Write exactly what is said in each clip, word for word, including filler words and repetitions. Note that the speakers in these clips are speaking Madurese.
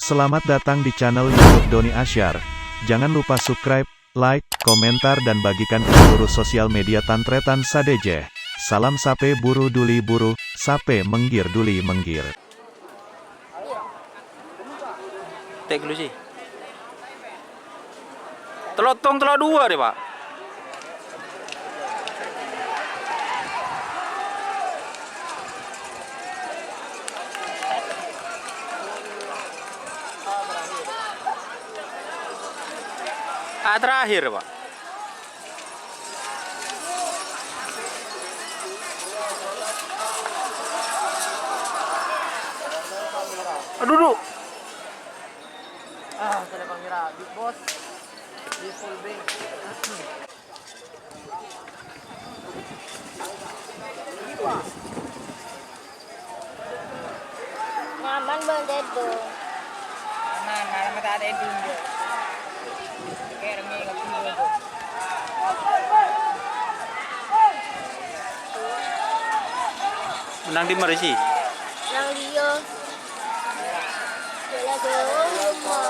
Selamat datang di channel YouTube Doni Asyar. Jangan lupa subscribe, like, komentar, dan bagikan ke seluruh sosial media tan-tarètan sadhâjâ. Salam sapè buru duli buru, sapè mèngghir duli mèngghir. Tek dulu sih. Tello tong tello dua deh, Pak. Ah, terakhir, Pak. Aduh, duh. Ah, saya panggil Big Boss di full bank. Ngaman bân tèdung. Ngaman, malem ta' tèdung, Bro. Kèrèngè ka ghuru, Bro. Mennang di marisi? Nang liya. Bola jauh, Bro.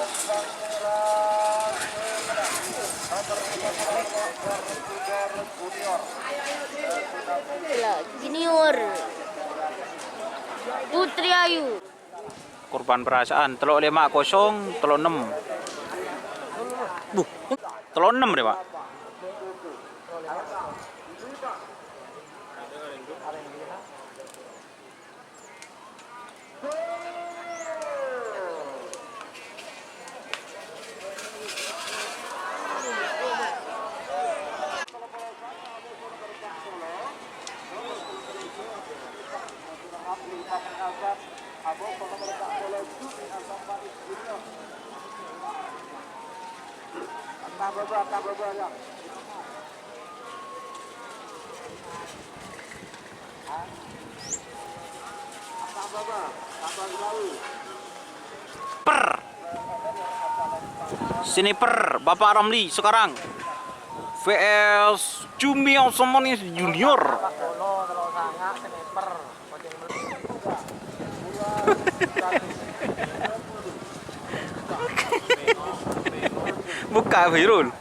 Bola junior. Putri Ayu. Korban perasaan, tello lèma kosong, tello ennem. Buh, tello ennem deh, Pak. Per. Sniper, Bapak Ramli sekarang. V S Jumio Somonis Junior. Buka, Fairul.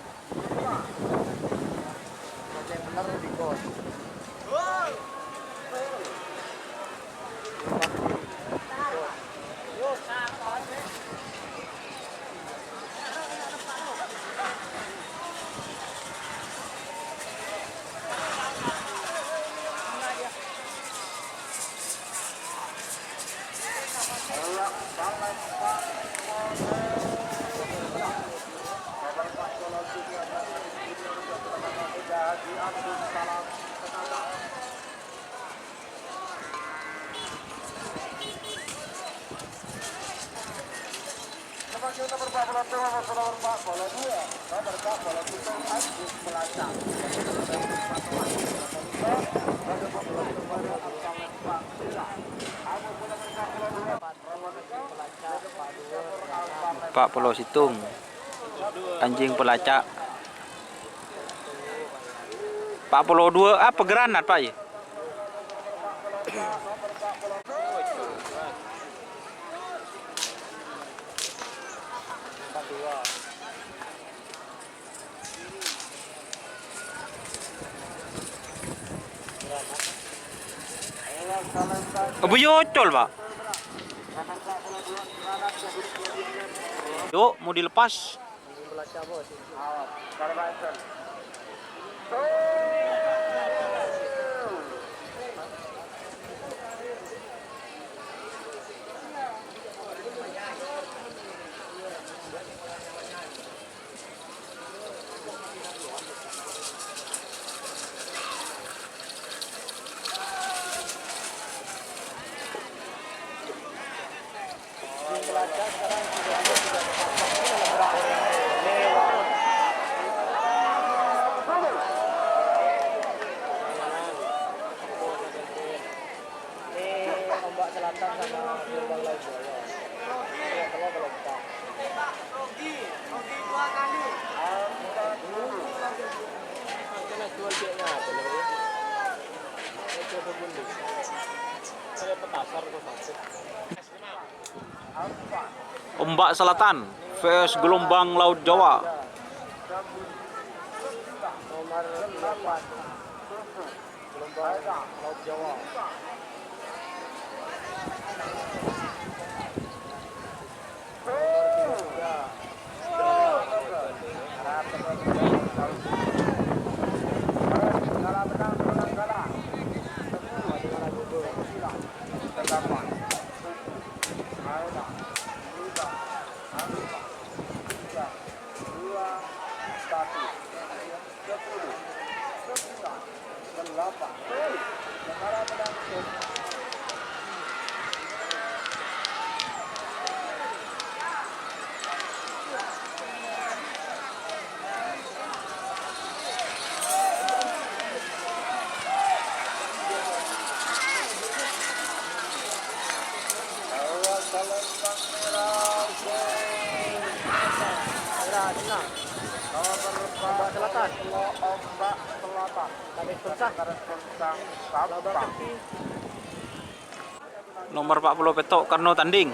Empat puluh situng. Anjing pelacak. Empat puluh dua apa granat, Pak, ya? Apa ya ocol, Pak? Yuk, mau dilepas. Ini Ombak Selatan sama Gelombang Laut Buaya. Iya, telur, telur besar. Rogi, rogi dua kali. Mungkin jual ceknya apa nih? Saya coba dulu. Saya petasar kok sakit. Ombak Selatan V S Gelombang Laut Jawa. Nomer empat puluh pètto', Karno Tanding.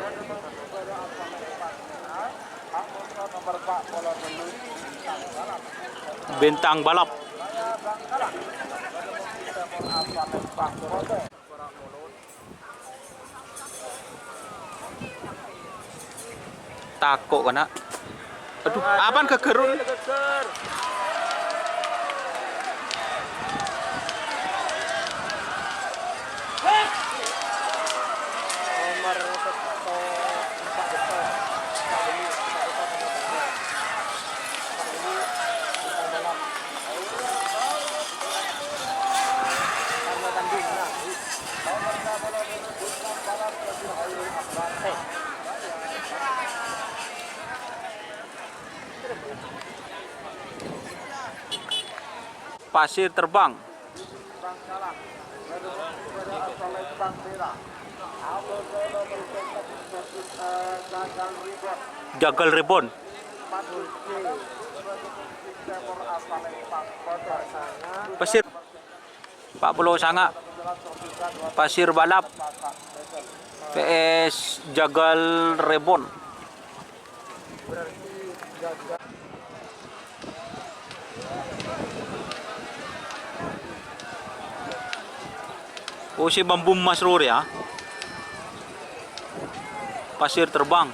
Bintang Balap. Tako', kana'. Aduh, apaan gegerun? Pasir Terbang. Jagal Ribon. Pasir. Empat puluh sanga'. Pasir Balap V S Jagal Ribon. Oh, si Bambu Emas Rore, ya. Pasir Terbang.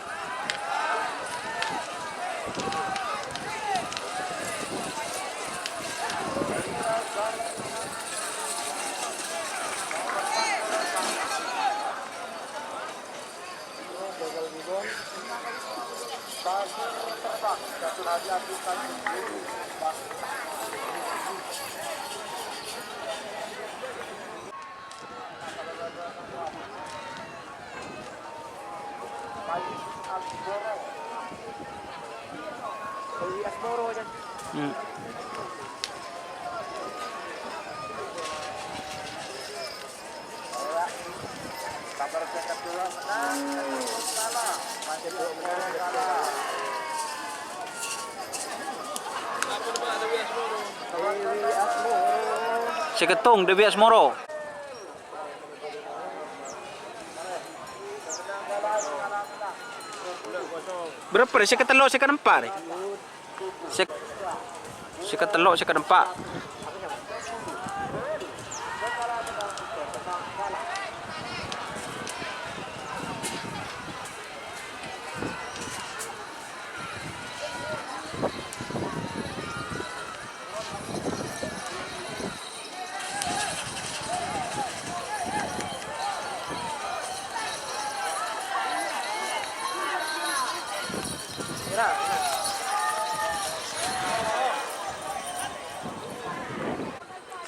Hmm. Sè kèttong Dewi Asmoro. Bârâmpa rè? Sè katello', sè kaempa' rè? Sè, sè katello', sè kaempa'.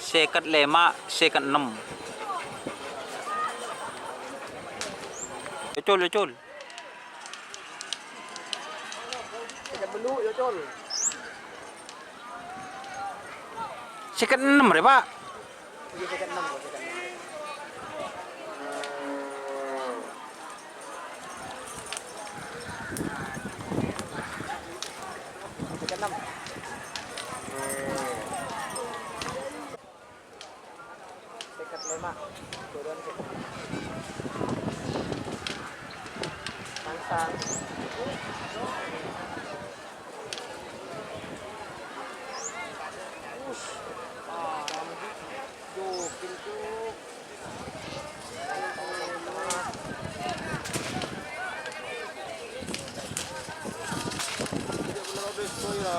Sèket lèma', sèket ennem. Yocol, yocol. Sèket ennem rè, Pa'. Iyâ, sèket ennem, sèket ennem. Sèket ennem. Sèket lèma'. Turun sèket. Mansang.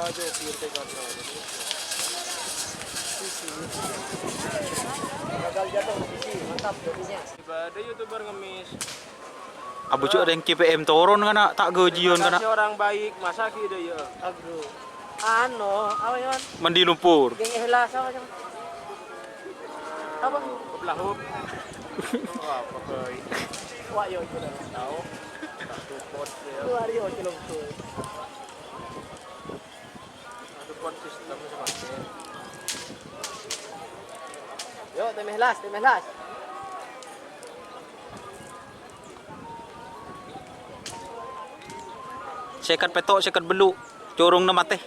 Gagal jatuh posisi, mantap jatuhnya. Ada YouTuber ngemis. Abu cuk rengki P M turun kana, ta' gajian kana. Kasih orang baik, masa gitu ya? Aduh. Anu, apa ya? Mandi lumpur. Geng ikhlas apa sih? Apa? Hula hoop. Wah, apa, boy? Wah, yo, itu dah. Tahu. Support ya. Wah, yo, itu loh, boy. Support sistem semakin. Yo, tim ikhlas, tim ikhlas. Sèket pètto', sèket bâllu'. Corongna matè.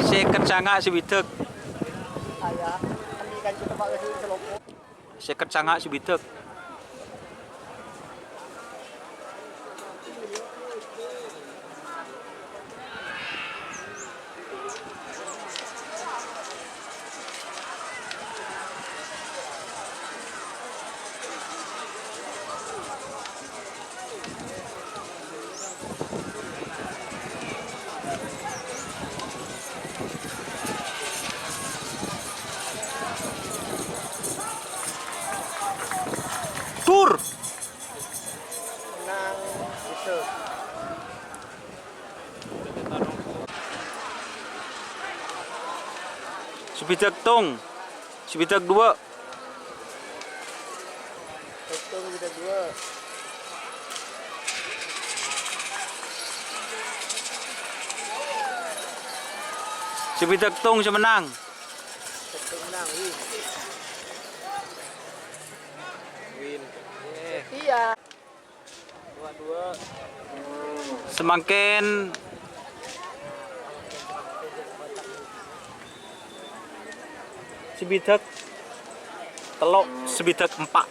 Sèket sanga' sè bidhâk. Sèket sanga' sè bidhâk. Tur. Menang, gitu. Sè bidhâk tong. Sè bidhâk duwâ'. Tong sè bidhâk duwâ'. Sè bidhâk tong sè mennang. Tong menang, win. Win. Iya. Samangkèn sè bidhâk tello', sè bidhâk empa'.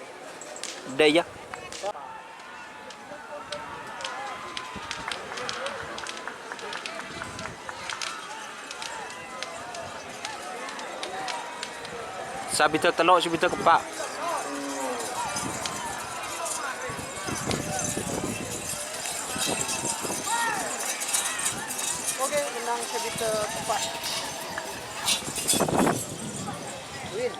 Dâ' iyâ. Sè bidhâk tello', sè bidhâk empa'. Oke, menang sè bidhâk empa'. Win.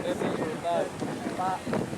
Empa'.